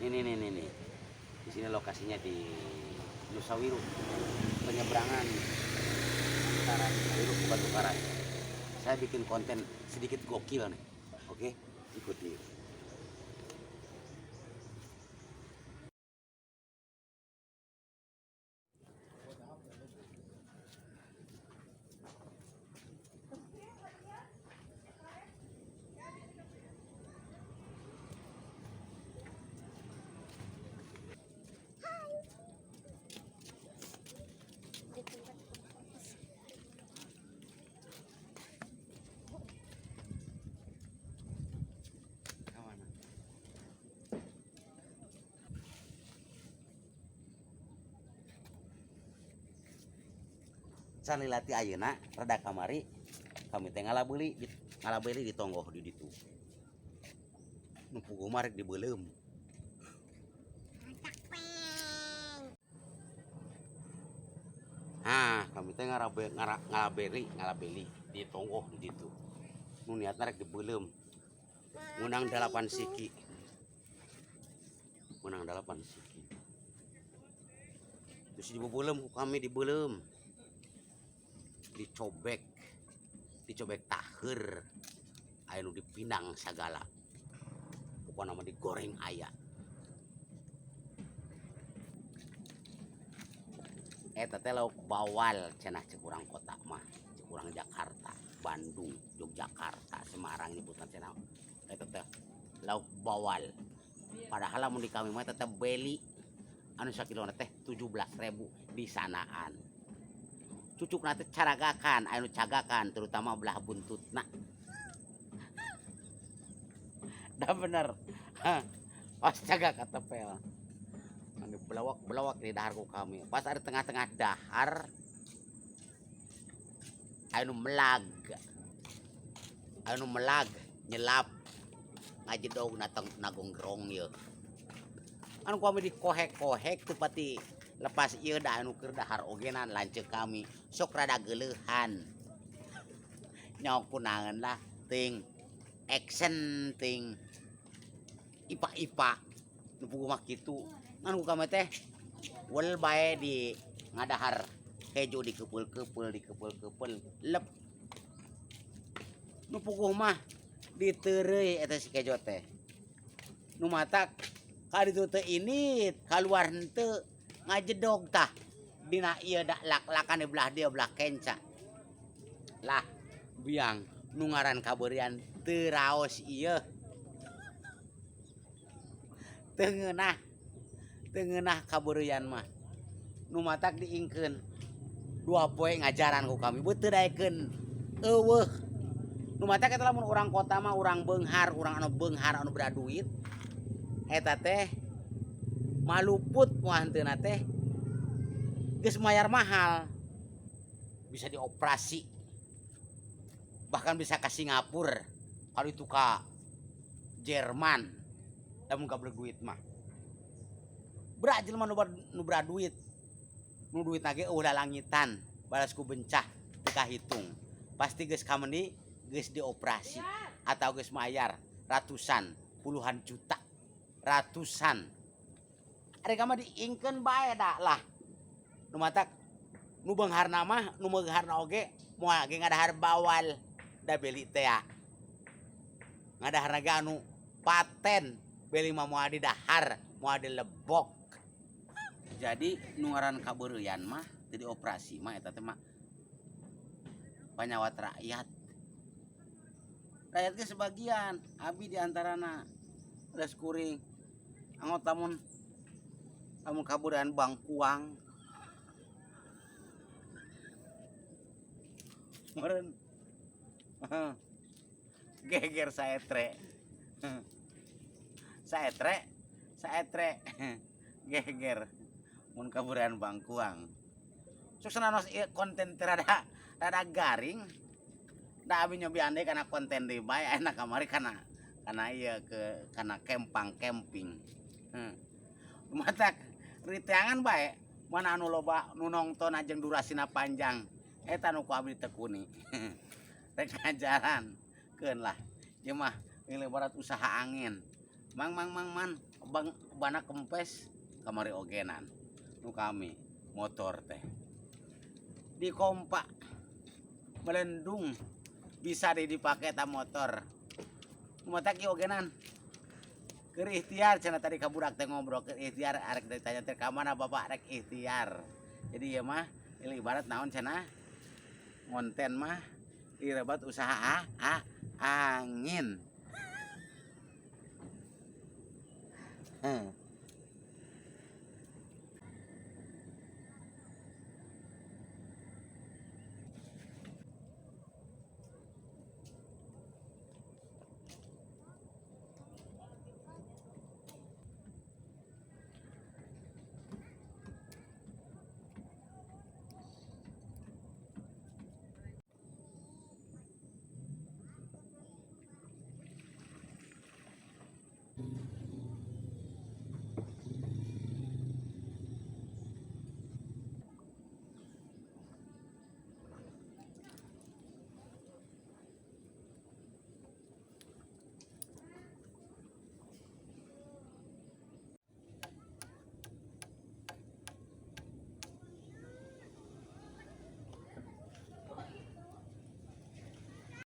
Ini nih nih nih. Di sini lokasinya di Nusawiru, penyeberangan antara Nusawiru ke Batu Karas. Saya bikin konten sedikit gokil nih. Oke, ikuti. Di tempat. Kamana? Can lila ti ayeuna rada kamari kami teh ngalabeuli di tonggoh di ditu. Nu puguh mah rek dibeuleum. Nah, kami teh ngalabeli di tonggoh di ditu. Nu niatna rek dibeuleum. Menang 8 siki. Menang 8 siki. Terus dibeuleum ku kami, dibeuleum. Dicobek. Dicobek taheur. Aya nu dipindang sagala. Pokokna mah digoreng aya. Eta teh lauk bawal cenah cek urang kota mah, cek urang Jakarta, Bandung, Yogyakarta, Semarang nyebutan cenah eta teh lauk bawal. Padahal lamun di kami mah eta teh beli anu sakilona teh 17.000 di sanaan. Cucukna teh caragakan, anu cagakan terutama belah buntutna. Dah bener. Pas cagak katepel. Anu belawak-belawak di dahar ku kami. Pas ada tengah-tengah dahar anu melag. Anu melag nyelap ngajedog natong nagonggrong ye. Anu kami dikohek-kohek teu pati lepas ieu da anu keur dahar ogenan lanceuk kami sok rada geuleuhan. Nyaho kunaon lah ting action ting ipa-ipa nu puguh mah kitu. Ngan ku kami teh wel bae di ngadahar kejo dikepeul-kepeul dikepeul-kepeul lep. Nu puguh mah diteureuy eta si kejo teh. Nu matak ka ditu teu init kaluar henteu ngajedog tah dina ieu da lak-lakan di belah dieu belah kenca. Lah biang nu ngaran kabeurian teu raos ieu. Teu ngeunah. Teu ngeunah kabeurian mah. Nu matak diingkeun 2 poe ngajaran ku kami beuh teu daekeun eueuh. Nu matak eta lamun urang kota mah urang beunghar, urang anu beunghar anu beraduit eta teh maluput moal henteuna teh geus mayar mahal. Bisa dioperasi. Bahkan bisa ke Singapura, kalau itu ke Jerman. Lamun gablek duit mah. Berat jelema nu beraduit. Nu duit ge eueuh lalangitan, balas ku bencah teu kahitung. Pasti geus kamendi geus dioperasi atau geus mayar ratusan, puluhan juta, ratusan. Ari mah diingkeun bae da lah. Nu matak nu beungharna mah, nu meungharna oge moal ge ngadahar bawal da beli teh ya. Ngadaharna ge anu paten, beli mah moal didahar, moal dilebok. Jadi nu ngaran kabeureuyan mah teu dioperasi mah eta teh mah panyawat rakyat. Rakyat ge sebagian, abi di antarana geus kuring. Angot lamun kabeureuyan bangkuang. Meureun. Geger saetre. Saetre, saetre. Geger. Mun kabeureuyan bangkuang. Sok sanaos ieu konten teh rada garing. Da abi nyobian deui kana konten deui bae ayeuna kamari kana ieu ke kana kempang camping. Matak riteangan bae mana anu loba nu nongton jeung durasina panjang eta nu ku abdi tekuni. Rek ngajaran keun lah. Ieu mah ieu barat usaha angin. Mang, mang, mang, man, bang bana kempes kamari ogenan. Nu kami motor teh di kompak melendung bisa deh dipakai ta motor. Matak ieu ogenan keur ikhtiar cenah. Tadi ka budak teh ngobrol keur ikhtiar, arek ditanya teh ka mana bapak, rek ikhtiar. Jadi ieu mah ini ibarat naon cenah, ngonten mah ibarat usaha angin.